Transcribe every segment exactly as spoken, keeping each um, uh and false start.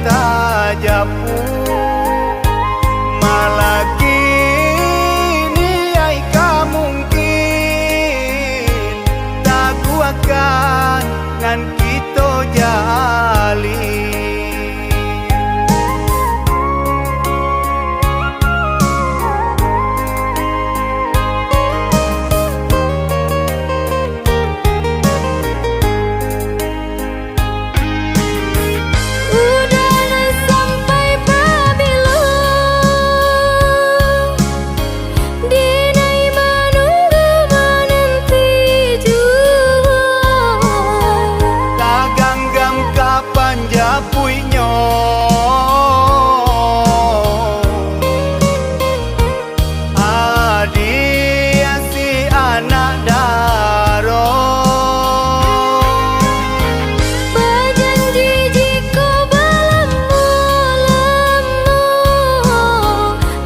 tajapuik. Malah kini ai ka mungkin taguahkan nan kito jalin. Udah sampai pabilo, dinai manunggu mananti juo. Taganggam kapan japuiknyo. Adiak si anak daro. Bajanji jiko balamo-lamo,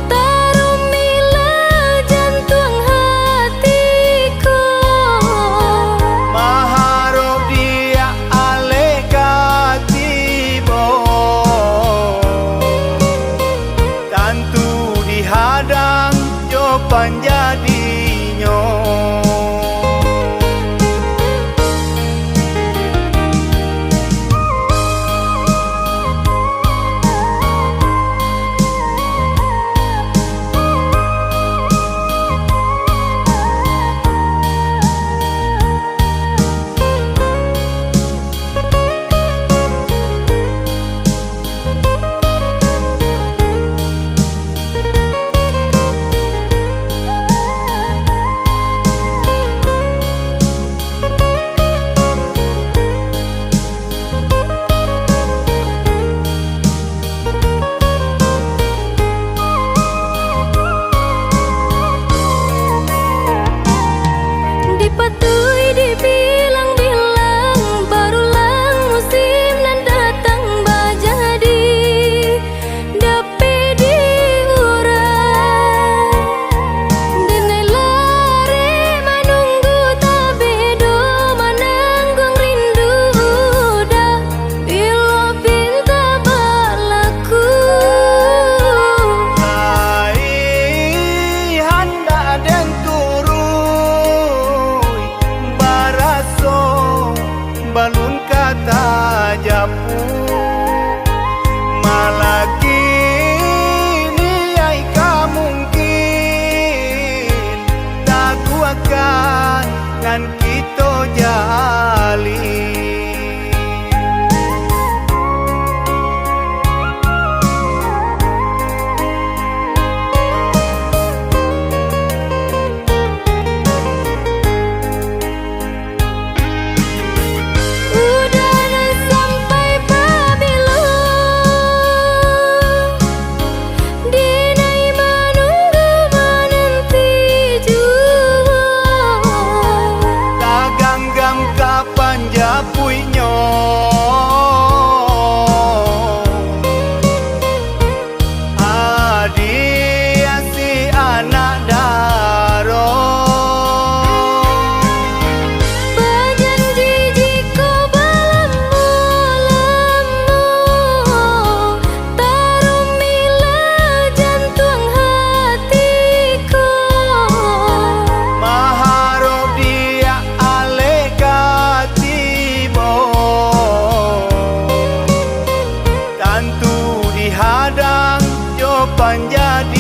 tarumilah jantuang hatiku. Maharok diak alek ka tibo. Tantu dihadang jo panjadinyo. Dipatuik dibilang-bilang, barulah musim nan datang bajadi. Dapek di urang, denai larek manunggu, tabek doh manangguang rindu, dah bilo pinta balaku. Lai handak den turuik, baraso balun ka tajapuik. Malah kini ai ka mungkin taguahkan nan kito jalin. Udah sampai pabilo, dinai manunggu mananti juo. Taganggam kapan japuiknyo. Adiak si anak daro. Bajanji jiko balamo-lamo, tarumilah jantuang hatiku. Maharok diak alek ka tibo. Tantu dihadang jo panjadi.